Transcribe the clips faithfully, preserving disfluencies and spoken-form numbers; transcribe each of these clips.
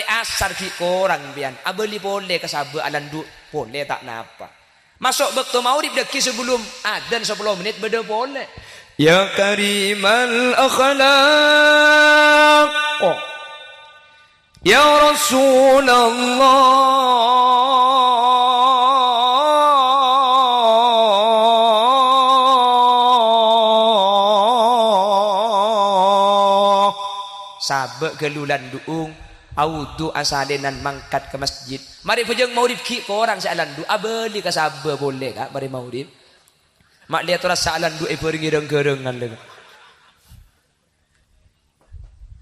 asar ghi' korang, biyan. Abâli polè ka sabâ alandu' polè ta' napa. Maso' bâkto maghrib dhâggi' sabellum adzan sapolo mennit bâdâ polè. Ya karimal akhlaq. Oh. Ya Rasulullah. Sabâ' ghâllu landu'ung, awudu asalènan mangkat ka masjid. Marè bhâjâng maghrib ghi' korang sè alandu', abâli ka sabâ' polè, Ka', marè maghrib. Ma' lèyato rassa alandu' èbhârengngè rang-ghârângan, lè, Ka'.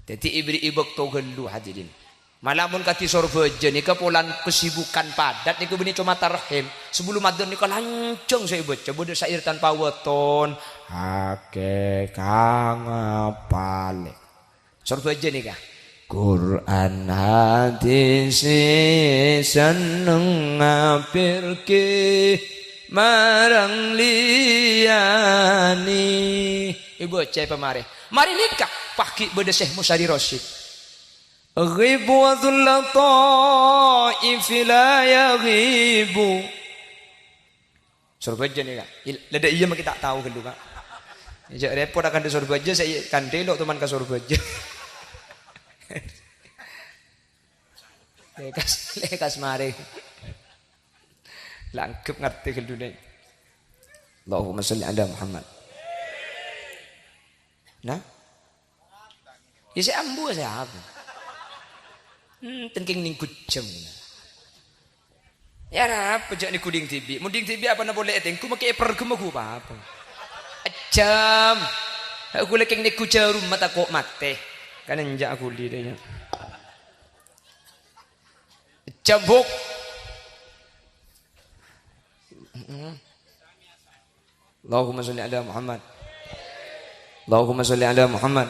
Dhâddhi èbherri'i bâkto ghâllu, hadirin. Mala mon kadhi Sorbhâjâ nèka polana kesibukan padat nèka bânnè coma tarhim. Sabellum adzan nèka lanjhâng sè èbâca, bâdâ syair tanpa weton. Akè kang apal. Sorbhâjâ nèka. Qur'an hadis senneng ngabherke marang liyane. Èbâca pamarè. Marè nèka, paghi' bâdâ Syekh Musari Rasyid. Ghibu wa dhulla ta'ifi la yaghibu. Sorbhâjâ nèka. Il-, la dâ' iyâ ma' ghi' ta' tao ghâllu, Ka'. Jhâ' rèpot akanta Sorbhâjâ, sè kantha lo' toman ka Sorbhâjâ. Lekas, lekas marè. La anggep ngartè ghâllu, nè. Allahumma sholli ala Muhammad. Nah? Iyâ sè ambu sè apa? Hmm, tengkeng nèng gujjhâm. Iyâ arapa jhâ' nèng guding dhibi'. Mon ding dhibi' apana polè ètèngghu, makè èperghem ghu apa? Ejjhâm. Aku lè kèng nèng gujjhâ rumah tako' matè. Kan enjâ' aku li dâ' iyâ. Ejjhâm, Buk. Heeh. Allahumma sholli ala Muhammad. Allahumma sholli ala Muhammad.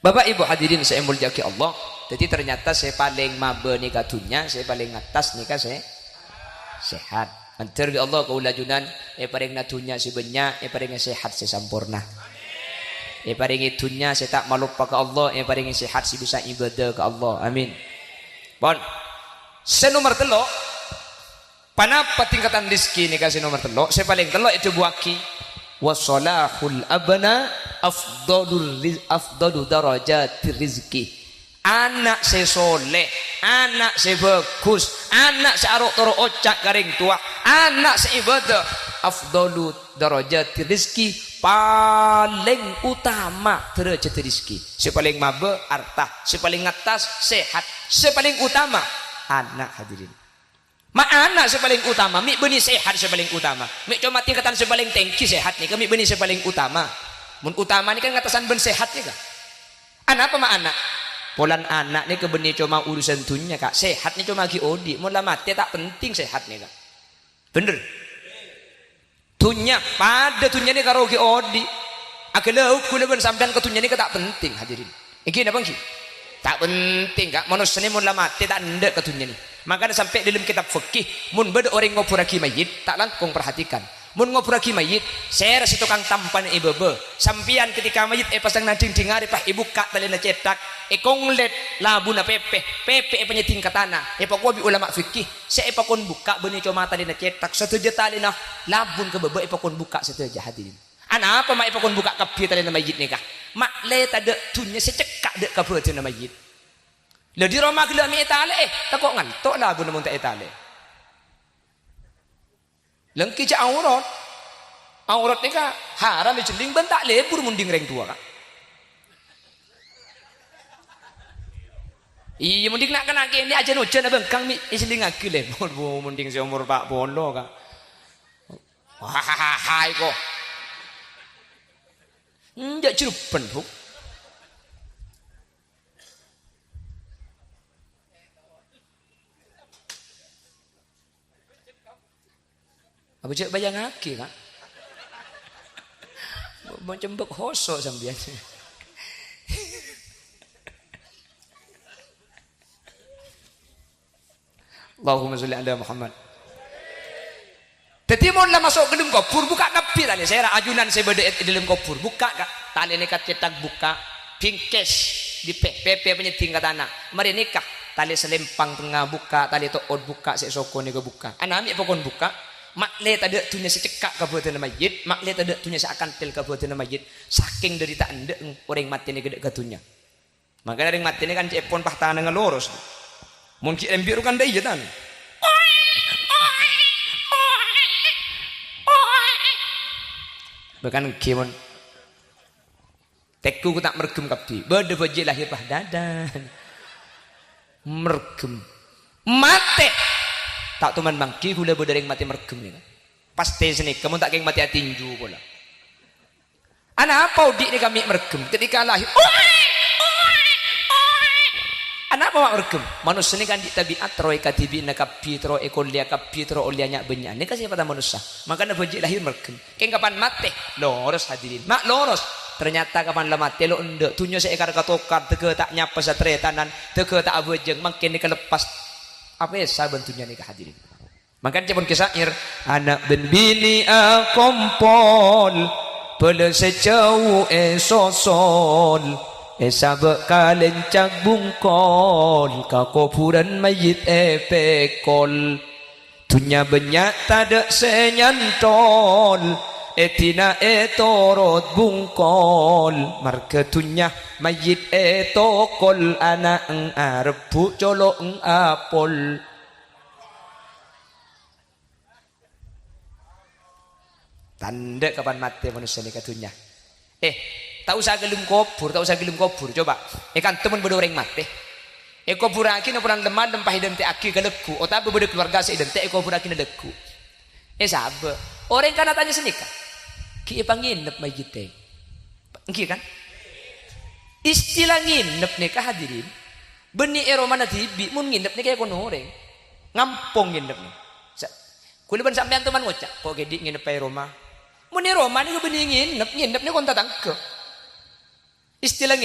Bapak Ibu hadirin sè èmoljâ'aghi Allah, dhâddhi ternyata sè palèng mabâ nèka dhunnya, sè palèng ngattas nèka sè sehat. Mandhâr bi' Allah kaulâ ajunan èparèngana dhunnya sè bânnya', èparèngè sehat sè samporna. Èparèngè dhunnya sè ta' maloppa ka Allah, èparèngè sehat sè bisa ibadah ka Allah. Amin. Pon. Sè nomer tello', Panapa tingkatan rizki nèka sè nomer tello'? Sè palèng tello' èdhâbuwâghi, "Wa shalahul abna afdhalur riz-, afdhalu darajatir rizki." Ana' sè sholeh, ana' sè bhâghus, ana' sè aro'-toro' oca' ka rèng towa, ana' sè ibadah, afdhalu darajatir rizki, palèng utama dârâjhâddhâ rizki. Sè palèng mabâ, arta. Sè palèng ngattas, sehat. Sè palèng utama, ana', hadirin. Ma' ana' sè palèng utama, mè' bânnè sehat sè palèng utama. Mè' coma tingkatan sè palèng tèngghi sehat nèka, mè' bânnè sè palèng utama. Mon utama nèka kan ngattasan bân sehat nèka. Anapa ma' ana'? Polana ana' nèka bânnè coma urusan dhunnya, Ka'. Sehat nèka coma ghi' odi'. Mon la matè ta' penting sehat nèka. Bhender. Dhunnya, padâ dhunnya nèka karo ghi' odi'. Aghâlâuk ghulâ bân sampèyan ka dhunnya nèka ta' penting, hadirin. Èngghi napa èngghi? Ta' penting, Ka'. Manossa nè mon la matè ta' endâ' ka dhunnya nè. Mangkana sampè' dâlem kètab fikih, mon bâdâ orèng ngobhurraghi mayyit, ta' langkong perhatikan. Mon ngobhurraghi mayyit, sèra sè tokang tampana è bâbâ. Sampèyan ketika mayyit èpasang nang dhing-dhing arè, pas èbukka' talèna cèthak, èkonglèt labuna pèpè, pèpè èpanyèddhing ka tana, èpakowa bi' ulama fikih, sè èpakon bukka' bânnè coma talèna cèthak, sadhâjâ talèna labun ka bâbâ èpakon bukka' sadhâjâ, hadirin. Anapa ma' èpakon bukka' kabbhi talèna mayyit nèka? Ma' lè tadâ' dhunnya sè cekka' dâ' ka bhâdhânna mayyit. Lha, dhi' roma ghellâ' mè' ètalè'è, tako' nganto' labuna mon ta' ètalè'è. Lèngghi jhâ' aurat. Aurat nèka haram èjhelling bân ta' lebur mon dhing rèng towa, Ka'. Iyâ, mon dhing na'-kana' kènè' ajân ojhân abângkang mè' èjhellingngaghi lebur, mon dhing sè omor pa' polo, Ka'. Wah, hai, ko. Enjâ' jhârbân, Bu. Apa jhâ' bâjângngaghi, Ka'? Mon cembek hoso' sampèyan. Allahumma sholli ala Muhammad. Dhâddhi, mon la maso' ka dâlem kobhur, bukka' kabbhi talè. Sèra ajunan sè bâdâ è, è dâlem kobhur, bukka', Ka'. Talè nèka cèthak bukka', bingkes. Dipè', pèpè panyèddhing ka tana. Marè nèka, talè salèmpang tengnga bukka', talè to'ot bukka', sè soko nèka bukka'. Ana' mè' pokon bukka', ma'lè tadâ' dhunnya sè cekka' ka bâdânna mayyit, ma'lè tadâ' dhunnya sè akanthèl ka bâdânna mayyit. Sakèng dâri ta' endâ'eng orèng matè nèka dâ' ka dhunnya. Mangkana orèng matè nèka kan cè'èpon pas tanangnga loros. Mon ghi' embi' ro kan dâ' iyâ, tan. Bahkan ghi' mon Tèngghu ta' merghem kabbhi. Bâdâ bâji' lahèr, pas dâdân. Merghem. Matè. Ta' toman mangghi ghulâ bâdâ rèng matè merghem nèka. Pastè sanèka, mon ta' kèng matè atinju pola. Anapa odi' nèka mè' merghem? Ketika lahèr, "Oe! Oe! Oe!" Anapa ma' merghem? Manossa nèka andi' tabi'at terro èkadhibi'na kabbhi, terro èkollèya kabbhi, terro ollèya nya'-bânnya'an. Nèka sèpatta manossa. Mangkana bâji' lahèr merghem. Kèng kapan matè? Loros, hadirin. Ma' loros. Ternyata kapan la matè lo' endâ'. Dhunnya sè èkar-katokar, dâgâ ta' nyapa sataretanan, dâgâ ta' abhâjâng, mangkèn èkaleppas. Apèsa bân dhunnya nèka, hadirin. Mangkana ca'èpon kè syair, "Ana' bân binè akompol, bâlâ sè jhâu èsosol, èsabâ' ka lèncak bungkol, ka kobhurân mayyit èpèkol." Dhunnya bânnya' tadâ' sè nyantol, èdina ètorot bungkol. Marghâ dhunnya mayyit ètokol, ana' arebbhu' colo'na apol. Tandhâ kapan matè manossa nèka dhunnya. Eh, ta' osa ghellem kobhur, ta' osa ghellem kobhur. Coba, è kanto mon bâdâ orèng matè. Èkobhurraghi napa polana lem-malem pas èdântè'aghi ka lagghu', otabâ bâdâ keluarga sè èdântè' èkobhurraghina lagghu'. Èsabâ'. Orèng kan atanya sanèka, "Ghi' èpangènep mayyittè?" Èngghi kan? Istilah ngènep nèka, hadirin, bânnè è romana dhibi', mon ngènep nèka èkon orèng. Ngampong ngènep nèka. Sa-, Kaulâ bân sampèyan toman ngoca', "Ko' kèdhi' ngèneppa è roma." Mon è roma nèka bânnè ngènep, ngènep nèka kon tatangghâ. Istilah ngènep